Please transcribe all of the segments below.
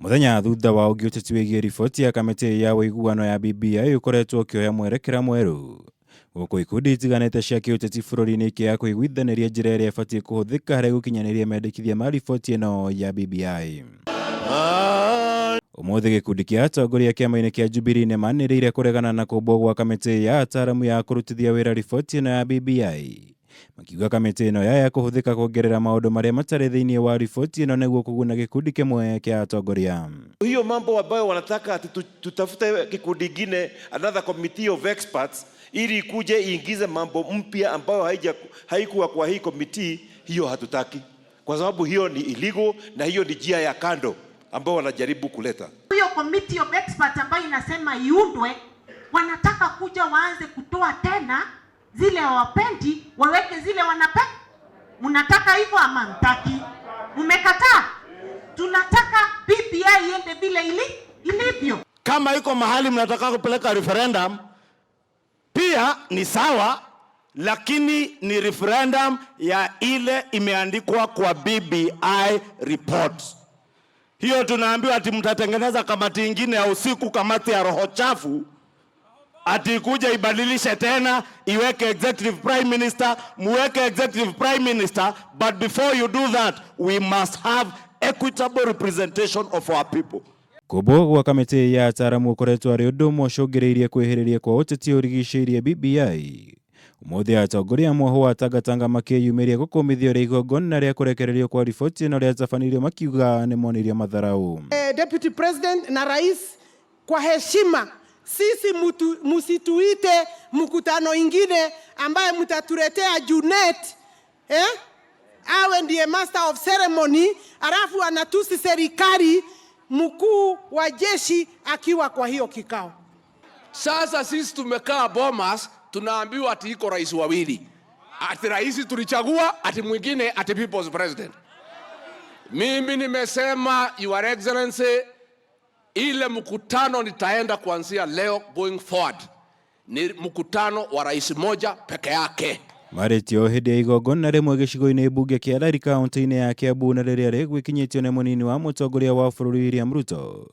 Mũthenya thutha wa ũngĩ ũteti wĩgiĩ riboti ya kamĩtĩ ya ũiguano ya BBI ũkoretwo ũkĩoya mwerekera mwerũ. Gũkũ ikundi itiganĩte cia kĩũteti bũrũri-inĩ ikĩaga kũiguithanĩria njĩra ĩrĩa ĩbatiĩ kũhũthĩka harĩ gũkinyanĩria mendekithia ma riboti ĩno ya BBI. Ũmũthĩ gĩkundi kĩa atongoria kĩama-inĩ kĩa Jubilee nĩmanĩrĩire kũregana na kũmbwo gwa kamĩtĩ ya ataaramu ya kũrutithia wĩra riboti ĩno ya BBI. Makiuga kamĩtĩ ĩno yaya kũhũthĩka kuongerera maũndũ marĩa matarĩ thĩinĩ wa riboti ĩno nĩguo kũguna gĩkundi kĩmwe kĩa atongoria. Hiyo mambo ambayo wanataka ati tutafute kikundi ingine, another committee of experts, ili ikuje iingize mambo mpya ambayo haikuwa kwa hii committee, hiyo hatutaki, kwa sababu hiyo ni illegal na hiyo ni njia ya kando ambayo wanajaribu kuleta. Hiyo committee of experts ambayo inasema iundwe, wanataka kuja waanze kutoa tena zile hawapendi, waweke zile wanapenda. Mnataka hivyo ama mtaki? Mmekataa. Tunataka BBI iende vile ilivyo. Kama iko mahali mnataka kupeleka referendum pia ni sawa, lakini ni referendum ya ile imeandikwa kwa BBI report. Hiyo tunaambiwa ati mtatengeneza kamati ingine ya usiku, kamati ya roho chafu, ati ikuja ibadilishe tena, iweke executive prime minister, muweke executive prime minister, but before you do that we must have equitable representation of our people. Kũmbwo gwa kamĩtĩ ya ataaramu ũkoretwo arĩ ũndũ ũmwe ũcũngĩrĩirie kwĩhĩrĩria kwa ũteti ũrigicĩirie BBI. Ũmũthĩ atongoria a mwahũ wa Tangatanga makĩyumĩria gũkũmithia ũrĩa igongona rĩa kũrekererio kwa riboti ĩno rĩatabanirio makiuga nĩmonirio matharau. Deputy President na Rais, kwa heshima sisi musituite mkutano ingine ambaye mtatuletea Junet, awe ndiye master of ceremony, alafu anatusi serikali, mkuu wa jeshi akiwa kwa hiyo kikao. Sasa sisi tumekaa Bomas, tunaambiwa ati iko rais wawili, ati rais tulichagua, ati mwingine ati people's president. Mimi nimesema, Your Excellency, ile mkutano nitaenda kuanzia leo going forward ni mkutano wa rais moja peke yake. Marĩtie o hĩndĩ ya igongona rĩmwe gĩcigo-inĩ mbunge kĩa Lari kaunti-inĩ ya Kiambu na rĩrĩa rĩgwĩkinyĩtio nĩ mũnini wa mũtongoria wa bũrũri William Ruto,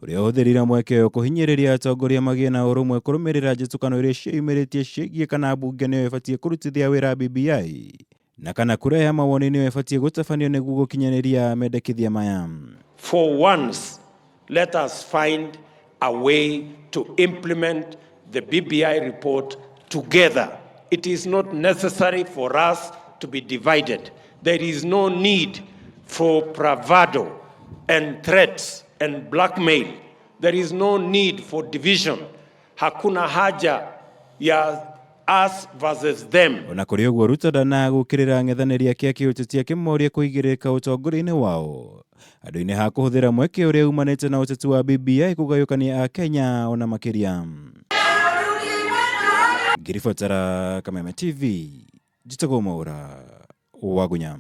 ũrĩa ũhũthĩrire mweke ũyũ kũhinyĩrĩria atongoria magĩe na ũrũmwe kũrũmĩrĩra njĩtũkano iria ciĩyumĩrĩtie ciĩgiĩ kana mbunge nĩyo ĩbatiĩ kũrutithia wĩra BBI na kana kura ya mawoni nĩyo ĩbatiĩ gũtabanio nĩguo gũkinyanĩria mendekithia maya. For once, let us find a way to implement the BBI report together. It is not necessary for us to be divided. There is no need for bravado and threats and blackmail. There is no need for division. Hakuna haja ya us versus them. Ona kũrĩ ũguo, Ruto ndanagũkĩrĩra ang'ethanĩri ake a kĩũteti akĩmoria kũigĩrĩrĩka ũtongoria-inĩ wao andũ-inĩ ha kũhũthĩra mweke ũrĩa umanĩte na ũteti wa BBI kũgayũkania Akenya ona makĩria. Ngĩribotera Kameme TV, njĩtagwo Mwaũra wa Gunya.